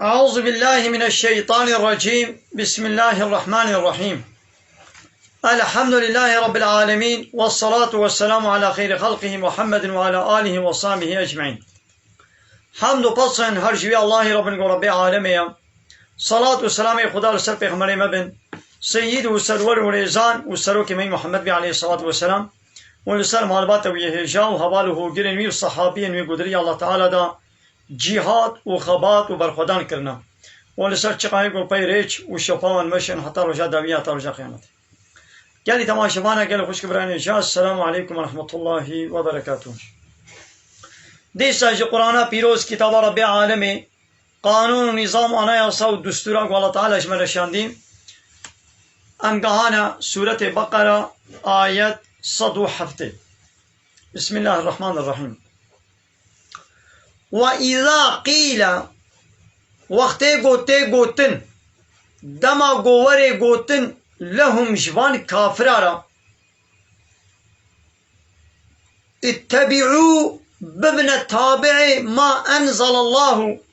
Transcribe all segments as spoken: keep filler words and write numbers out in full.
أعوذ بالله من الشيطان الرجيم. بسم الله الرحمن الرحيم. الحمد لله رب العالمين، والصلاة والسلام على خير خلقه محمد وعلى آله وصحبه أجمعين. Hamd û pes her ji wî Allahî Rabbin ku Rabbê alemê ye. Salat û selamê Xuda li ser pêxemberê me bin, seyyid û serwer û rêzan û serokê me Muhammed bî aleyhissalatu vesselam û li ser malbata wî yê hêja û heval û hogirên wî û sehabiyên wî ku di rêya Allah Teala da cîhad û xebat û berxwedan kirine û li ser çiqayê ku pey rêç û şefa wan meşin heta roja dawî, heta roja qiyametê. Gelî temaşevana, gelî xwişk birayên hêja, Esselamu aleykum ve rahmetullahi ve berekatuh. Dîsa ji Qur'ana pîroz, kitaba Rabbê alemê, qanûn û nîzam, anayasa û dustûra ku Allah Teala ji me re şandî, em gehane Sûretê Beqera, ayet sed û heftê. Bismillahirrahmanirrahim. Ve izâ qîle, wextê ku tê gotin, dema ku werê gotin, lehum, ji van kafira re, ittebi'û, bibine tabi'ê ma enzelallahu,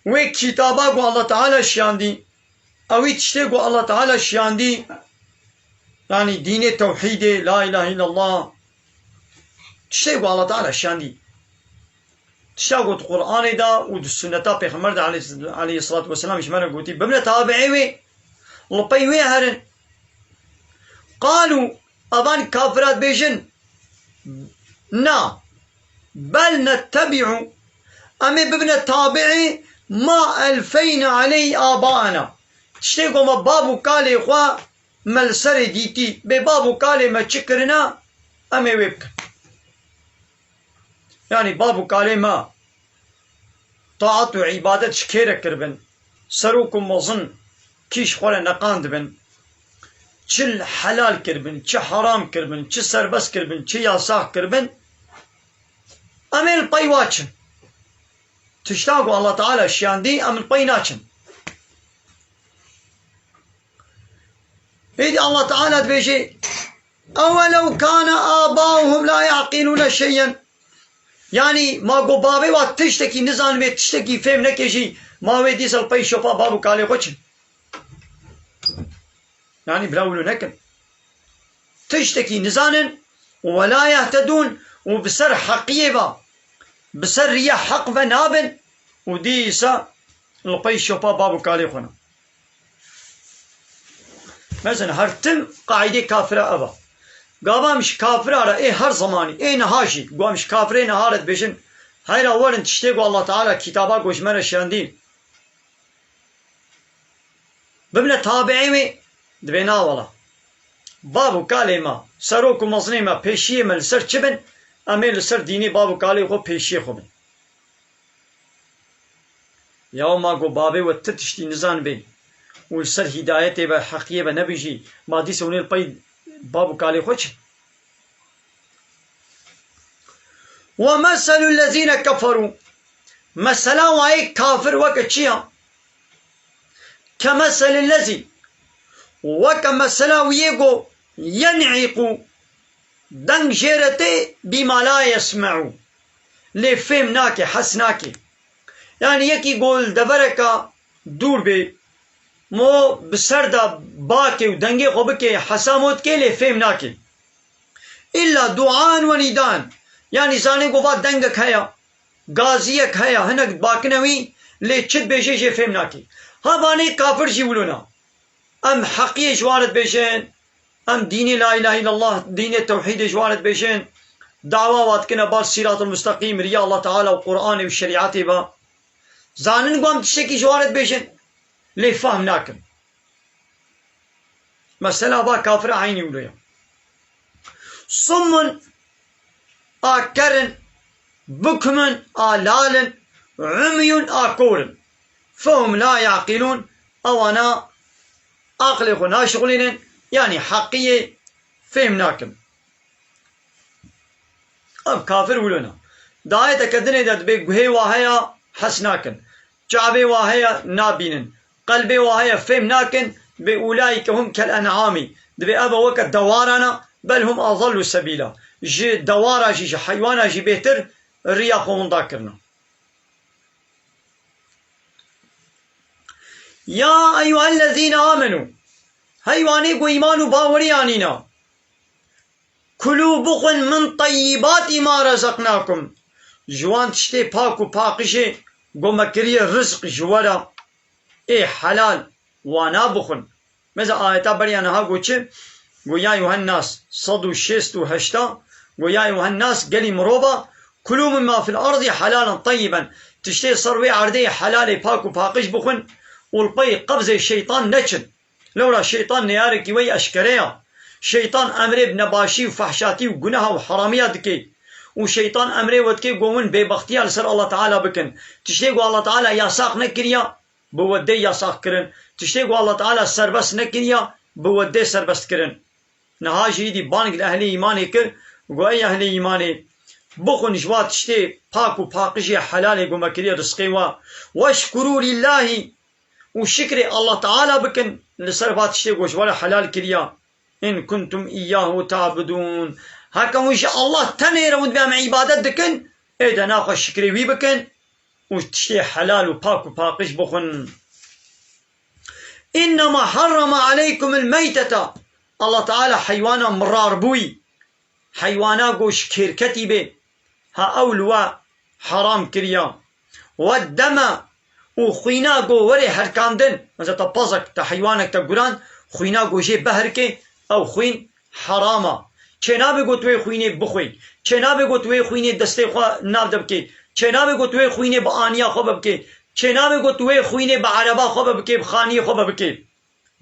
wê kitaba ku Allah Teala şiyandî, ewî tiştê ku Allah Teala şiyandî, yanî dînê tewhîdê, la ilahe illallah, tiştê ku Allah Teala şiyandî, tişta ku di Qur'anê de û di sunneta Pêxember de aleyh-, aleyhissalatu vesselam ji me re gotî, bibine tabi'ê wê, li pey wê herin. Qalû, evan kafira dibêjin, na, bel nettebi'u, em ê bibine tabi'ê ma elfeyne aleyh abaana. Tiştê ku me bav û kalê xwe me li serê dîtî, bê bav û kalê me çi kirine, em ê wê bikin. Yanî bav û kalê me taat û îbadet ji kê re kiribin, serok û mezin kî ji xwe re neqandibin, çi helal kiribin, çi heram kiribin, çi serbest kiribin, çi yasax kiribin, em ê li pey wa çin. Tişta ku Allah Teala şiyandî, em li pey naçin. Êdî Allah Teala dibêje, "Ewelew kâne âbâuhum lâ ya'qilûne şey'en." Yanî, ma ku bavê wa tiştekî nizanibê, tiştekî fêm neke jî, ma wê dîsa li pey şopa bav û kalê xwe çin. Yanî, bila wilo nekin. Tiştekî nizanin, "we lâ yehtedûn", û bi ser heqiyê ve, bi ser riya heq ve nabin û dîsa li pey şopa bav û kalê xwe ne. Mesela her tim qaîdê kafira ev e. Gava em ji kafira re ê her zemanî, ê niha jî, ku em ji kafirê niha re dibêjin, heyra werin tiştê ku Allah Teala kitaba ku ji me re şiyandî, bibine tabi'ê wê, dibê na wela. Bav û kalê me, serok û mezinê me, pêşiyê me li ser çi bin, em ê li ser dînê bav û kalê xwe, pêşiyê xwe bin. Ya ma ku bavê we ti tiştî nizanibê û li ser hîdayetê ve, heqiyê ve nebî jî, ma dîsa hûn ê li pey bav û kalê xwe çin. Ve meselul lezîne keferû. Mesela wayê kafir weke çi ya? Kemeselil lezî. Weke mesela wî yê ku yen'îqû, deng jê re tê, bîma la yesme'û. Lê fêm nake, hes nake. Yanî yekî ku li devereka dûr bê, mo bi ser de bakê û dengê xwe bike, hesa mo dike, lê fêm nake. Îlla duan ve nîdan. Yanî zanê ku va dengek heye, gaziyek heye, hinek dibakine wî, lê çi dibêje jê fêm nake. Ha vanê kafir jî wilo ne. Em heqiyê ji wan re dibêjin, em dînê la îlahe îllallah, dînê tewhîdê ji wan re dibêjin, dawa wa dikine bar sîratil musteqîm, riya Allah Teala û Qur'anê û şerîetê ve. Zanin ku em tiştekî ji wan re dibêjin, lê fehm nakin. Mesela va kafir eynî wilo ye. Summun, a ker in, bukmun, a lal in, umyun, a kor in. Fehum la yaqilûn, ewana aqlê xwe naşixulînin, yanî heqiyê fêm nakin. Ev kafir wilo ne. Di ayeteke dinê de dibê guhê wa heye, hes nakin. Çavê wa heye, nabînin. Qelbê wa heye, fêm nakin. Dibê ulaîke hum kel en'amî. Dibê ev weke dewaran e, bel hum adallu sebîla. Ji dewara jî, ji heywana jî bêhtir riya xwe winda kirine. Ya eyyuhellezîne amenû, hey wanê ku îman û bawerî anîna, kulû bixwin min teyyibâtî ma rezeknâkum, ji wan tiştê pak û paqijê ku me kiriye rizq ji we re, ê helal, wana bixwin. Mesela ayeta beriya niha got çi? Got ya Yuhennas sed û şêst û heşta, got ya Yuhennas, gelî mirova, kulû mimma fil erdî helalan teyyiben. Tiştê ser wê erdê helalê pak û paqij bixwin û li pey qebzê şeytan neçin. Lewra şeytan neyarekî we yî eşkere ya. Şeytan emrê bi nebaşî û fehşatî û guneha û heramiya dike. Û şeytan emrê we dike ku hûn bêbextiya li ser Allah Teala bikin. Tiştê ku Allah Teala yasax nekiriya, bi we dê yasax kirin. Tiştê ku Allah Teala serbest nekiriya, bi we dê serbest kirin. Niha jî îdî bang li ehlê îmanê kir, got, ey ehlê îmanê, bixwin ji wa tiştê pak û paqijê helalê ku me kiriye rizqê we. Weşkurû lîllahî, û şikrê Allah Teala bikin li ser va tiştê ku ji we re helal kiriya. In kuntum iyyahu ta'budun. Heke hûn ji Allah tenê re hûn divê em îbadet dikin, ê de naxwe şikrê wî bikin û tiştê helal û pak û paqij bixwin. Innema harrama aleykumul meytete. Allah Teala heywana mirarbûyî, heywana ku ji kêrketî bê, ha ew li we heram kiriya. Weddeme, û xwîna ku werê herkandin, mesela te pezek, te heywanek te guran, xwîna ku jê beherkê, ew xwîn heram a. Çênabe ku tu wê xwînê bixwî. Çênabe ku tu wê xwînê destê xwe nav de bikê. Çênabe ku tu wê xwînê bi aniya xwe ve bikê. Çênabe ku tu wê xwînê bi ereba xwe ve bikê, bi xaniyê xwe ve bikê.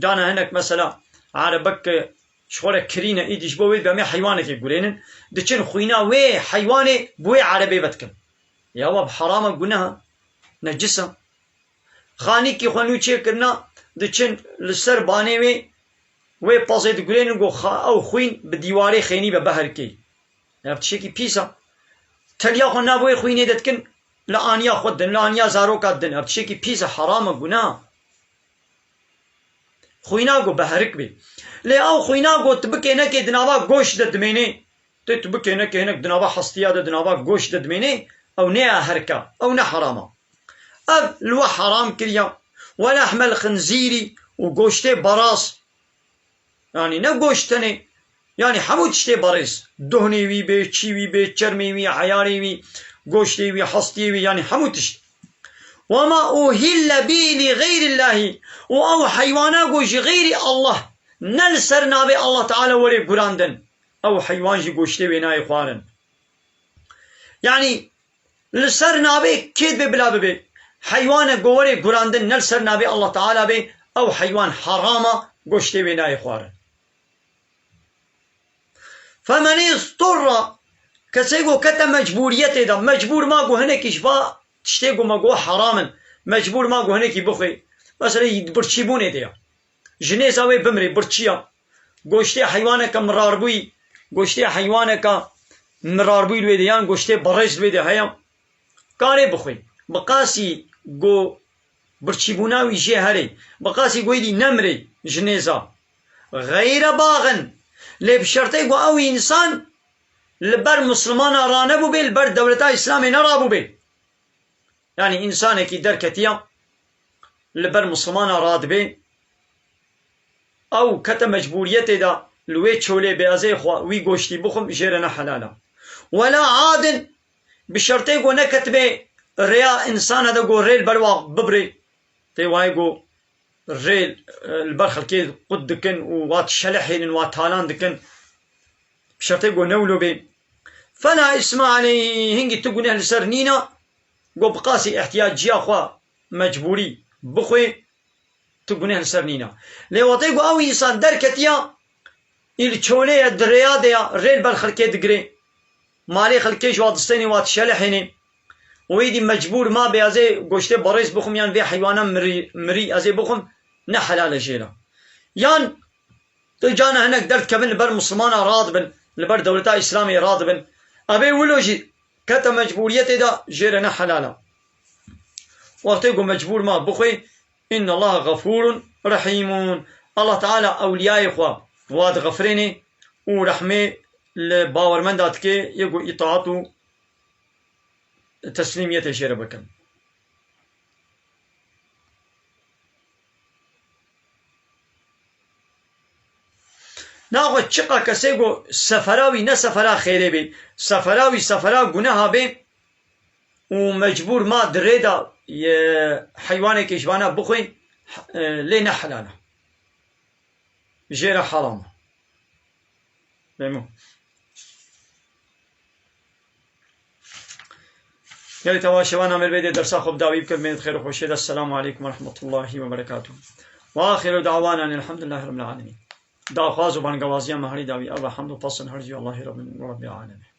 Cana hinek mesela erebek ji xwe re kirîne, îdî ji bo wê demê heywanekê gurênin, diçin xwîna wê heywanê bi wê erebê ve dikin. Ya we bi heram e, guneh e, necis e. Xanîkî xwe nû çêkirina, diçin li ser banê wê, wê pezê digurênin ku xa-, ew xwîn bi dîwarê xênî ve beherkê. Ev tiştekî pîs e. Teliya xwe nav wê xwînê de dikin, li aniya xwe din, li aniya zaroka din. Ev tiştekî pîs e, heram e, guna. Xwîna ku beherik bê. Lê ew xwîna ku tu bikê nekê di nava goşt de dimênê. Tê tu bikê nekê hinek di nava hestiya de, di nava goşt de dimênê. Ew ne ya herka. Ew ne heram e. Ev li we heram kiriya. Ve lehmel xinzîrî û goştê beraz. Yanî ne goşt tenê, yanî hemû tiştê berêz. Dohnê wî bê, çî wî bê, çermê wî, eyarê wî, goştê wî, hestiyê wî, yanî hemû tişt. Ve ma uhille bî li xeyrillahî, û ew heywana ku ji xeyrî Allah, ne li ser navê Allah Teala were gurandin, ew heywan jî goştê wê nayê xwarin. Yanî li ser navê kê dibê bila bibê. Heywanek ku were gurandin ne li ser navê Allah Teala bê, ew heywan heram a, goştê wê nayê xwarin. Femen îzturra, kesê ku kete mecbûriyetê de, mecbûr ma ku hinekî ji va tiştê ku me got heram in, mecbûr ma ku hinekî bixwê. Mesela yî di birçîbûnê de ya. Ji nêza wê bimrê, birçiya. Goştê heywaneke mirarbûyî, goştê heywaneke mirarbûyî li wê de, yan goştê berêz li wê de heye, karê bixwî. Bi qasî ku birçîbûna wî jê herê, bi qasî ku êdî nemirê ji nêza. Xeyre baxin. Lê bi şertê ku ew însan li ber Mislimana ranebûbê, li ber dewleta Îslamê nerabûbê. Yanî însanekî derketiya li ber Mislimana radibe, ew kete mecbûriyetê de li wê çolê bê ez ê xwe wî goştî bixwim, jê re ne helal e. Wela adin, bi şertê ku neketibe rêya însana de ku rê li ber wa bibirê, tê wayê ku rê, e, li ber xelkê qut dikin û wa dişelehênin, wa talan dikin, bi şertê ku ne wilo bê. Fela isme aleyh, hingî tu guneh li ser nîna, ku bi qasî ihtiyaciya xwe mecbûrî bixwê, tu guneh li ser nîna. Lê wextê ku ew însan derketiya, î li çolê ye, di rêya de ya, rê li ber xelkê digirê. Malê xelkê ji wa distênê, wa dişelehênê. Û êdî mecbûr ma bê ez ê goştê berêz bixwim yan vê heywana mirî, mirî ez ê bixwim, ne helal e jê re. Yan tu cana hinek derdikevin li ber Mislimana radibin, li ber dewleta Îslamê radibin. Evê wilo jî kete mecbûriyetê de, jê re ne helal e. Wextê ku mecbûr ma bixwê, innallaha xefûrun rehîmûn. Allah Teala ewliyayê xwe wa dixefirênê û rehmê li bawermenda dike yê ku îtaat û teslîmiyetê jê re bikin. Naxwe çiqa kesê ku sefera wî ne sefera xêrê bê, sefera wî sefera guneha bê û mecbûr ma di rê de ye heywanekê ji vana bixwî, e, lê ne helal e. Jê re heram e. Bêmo. Gelê tewa şevan amir bê dê dersa xwe bi dawî bikin, bimênit xêr û xweşiyê de. Esselamu aleykum ve rahmetullahi ve berekatuhu. Ve axiru da'wana elhamdulillahi rabbil alemin. Daxwaz û bangewaziya me herî dawî ev e, hamd û pes in her cî Allahî Rabbin û Rabbil alemin.